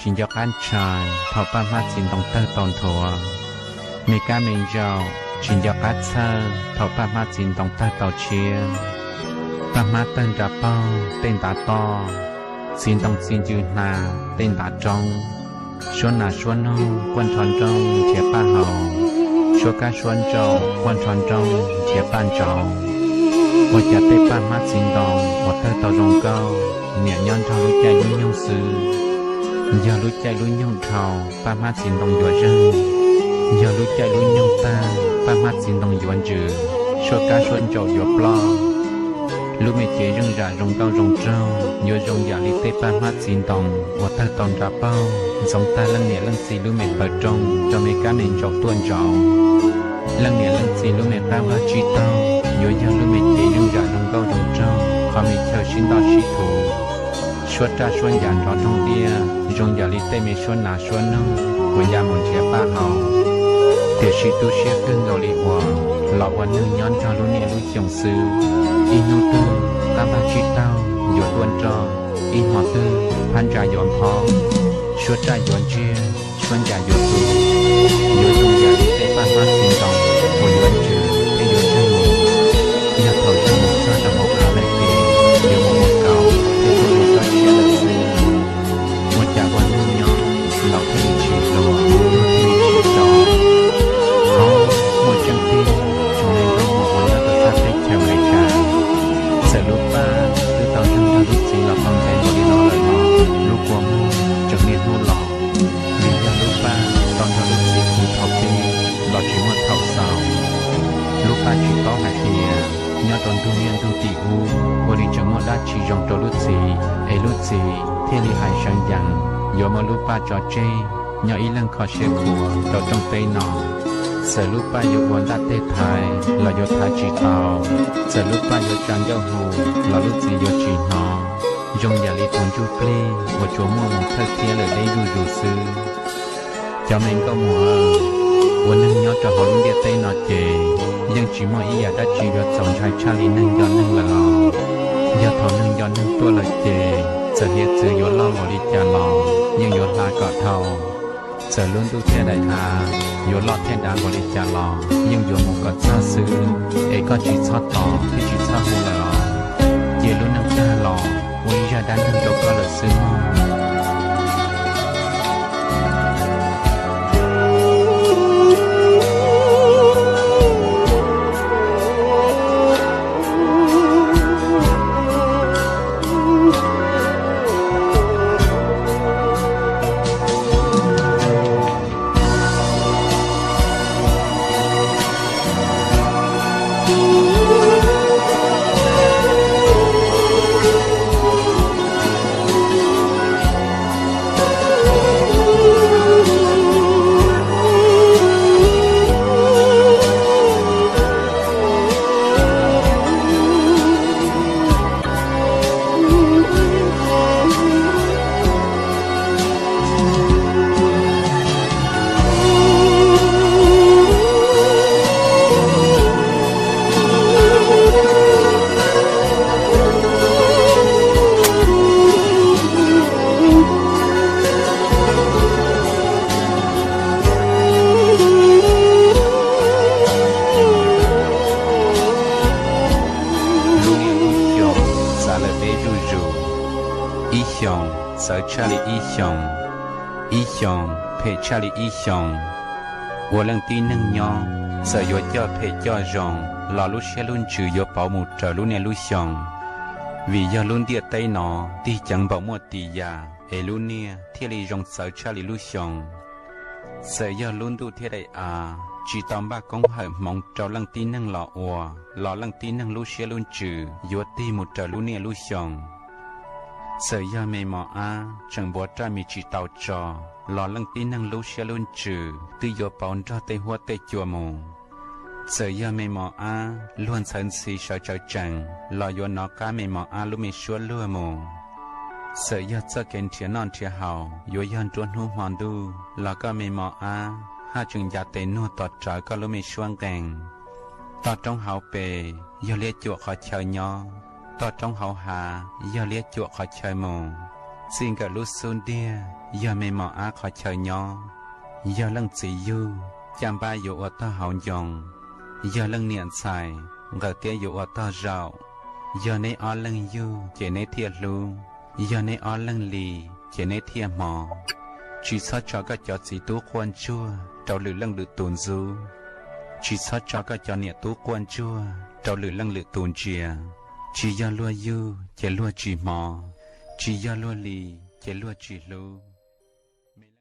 tsis nco qab ntshai thaum paj hmab txiv ntoo tawg tau nthuav. Me kab me ntsaum tsis nco qab txhawj thaum paj hmab txiv ntoo tawg tau tshiab. Paj hmab tawg nra paug tej ntav toj, txiv ntoo txi ncw hnav tej ntav roob. Suab nas suab noog quaj nrho nrooj nrhiav paj haus, suab kab suab ntsaum quaj nrho nrooj nrhiav paj ntsauv. Ua cas tej paj hmab txiv ntoo uas tawg tau zoo nkauj niam nyob nrog lub caij lub nyoog xwb. Yog lub caij lub nyoog dhau paj hmab txiv ntoo yuav zeeg, yog lub caij lub nyoog tawg paj hmab txiv ntoo yuav ntsws, suab kab suab ntsaum yuav ploj. Lub me cev zeej zam zoo nkauj zoo nraug yuav zoo yam li tej paj hmab txiv ntoo uas tawg tau nra paug ntxoov tag leej niam leej txiv lub me paws rooj rau me kab me ntsaum tuaj ntsaum. Leej niam leej txiv lub me qab vaj tsib taug yuav yog lub me cev zeej zam zoo nkauj zoo nraug qhov me chaw sib ntaj sib thuv, suab raj suab ncas nrov nroog tiab zoo yam li tej me suab nas suab noog uas ya mus nrhiav paj haus. Tiam sis tu siab kawg nkaus li uas los ua neeg nyob nrog lub niaj lub xyoo xwb. Ib hnub twg qab vaj tsib taug yuav tuaj nroj, ib hmo twg phab ntsa yuav nphob, suab raj yuav ntsiag, suab ncas yuav tu, yuav zoo yam li tej paj hmab txiv ntoo uas yuav ntsws thiab yuav zeeg mus. Yog thaum zeeg mus txog rau hauv av lawm ces yuav mus ua kaus thiab tuaj ua tsob tshiab lawm xwb. Ua cas ua neeg nyob laus thiaj li tsis hluas, tuag thiaj li tsis tso. Hov, muaj tseeb tiag, tsoom neeg nkauj muam uas nyob rau sab teb chaws Amelikas, txawm lub paj twb tau nrog lub txiv los tau ntev npaum li no lawm los lub kua muag tseem niaj hnub los, vim yog lub paj tau nrog lub txiv hu thaum pib los tsis muaj thaum xaus. Lub paj tsis paub hais tias nyob rau ntuj niaj ntuj tim ub ua li tseem muaj dab tsi zoo rau lub txiv es lub txiv thiaj li hais seev yees yuav muab lub paj tso tseg nyob ib leeg kho siab khuav rau rooj teb no. Txawm lub paj yuav ua ntaj teg thaiv los yuav thaiv tsis tau, txawm lub paj yuav tsa ncauj hu los lub txiv yuav tsis hnov, zoo yam li tus ntsuj plig uas tsuas muaj mus thawj thiab lawm deb zuj zus xwb. Cov me nkauj muam, ua neeg nyob rau hauv lub ntiaj teb no ces yeej tsis muaj ib yam dab tsi yuav txaus ntshai tshaj li neeg nco neeg lawm os. Yog thaum neeg nco neeg tuaj lawm ces txawm hiav txwv yuav loj npaum li cas los yeej yuav hla kom dhau. Txawm lub ntuj thiab daim av yuav loj thiab dav npaum li cas los yeej yuav mus kom txog xwb, es koj tsis txhob tos thiab tsis txhob hu lawm os. Cia lub neej tag los ua ib zaj dab neeg rau koj lawm xwb mog. Lub niaj lub xyoo txav lawm deb zuj zus, ib xyoos txawv tshaj li ib xyoos, ib xyoos phem tshaj li ib xyoos. Ua leej tib neeg nyob, txawm yuav coj phem coj zoo los lub siab lub ntsws yuav pauv mus raws lub niaj lub xyoo. Vim yog lub ntiaj teb no tig ceev npaum muaj tis yam es lub niaj thiaj li zoo txawv tshaj li lub xyoo. Txawm yog lub ntuj thiab daim av tsis tau npaj koob hawm hmoov rau leej tib neeg los ua los leej tib neeg lub siab lub ntsws yuav tig mus raws lub niaj lub xyoo. Txawm yog me mos ab tseem npuav raj mis tsis tau tso los leej tib neeg lub siab lub ntsws twb yuav pauv nrog tej huab tej cua mus. Txawm yog me mos ab luag ntxhawv ntxhi sawv tsawv tsees los yuav nov qab me mos ab lub me suab luag mus. Txawm yog txoj kev nrhiav noj nrhiav haus yuav yog nruab hnub hmo ntuj los koj me mos ab haj tseem ncav tes nuag tos rawv koj lub me suab nqees. Toj roob hauv pes yog liab cuam qhov chaw nyob, toj roob hauv hav yog liab cuam qhov chaw mus. Txij nkawm lub xub ntiag yog me mom ab qhov chaw nyob. Yog leej txiv yug, caj npab yuav ua tog hauv ncoo. Yog leej niam ntxhais, nqawm tiab yuav ua tog zaum. Yog neb ob leeg yug ces neb thiaj hlub, yog neb ob leeg li ces neb thiaj hmov. Tsis txhob tso koj cov txiv tub quaj ntsuag rau lwm leej lwm tus ntxub. Tsis txhob tso koj cov niam tub quaj ntsuag rau lwm leej lwm tus ntsia. Tsis yog luag yug ces luag tsis hmov, tsis yog luag li ces luag tsis hlub.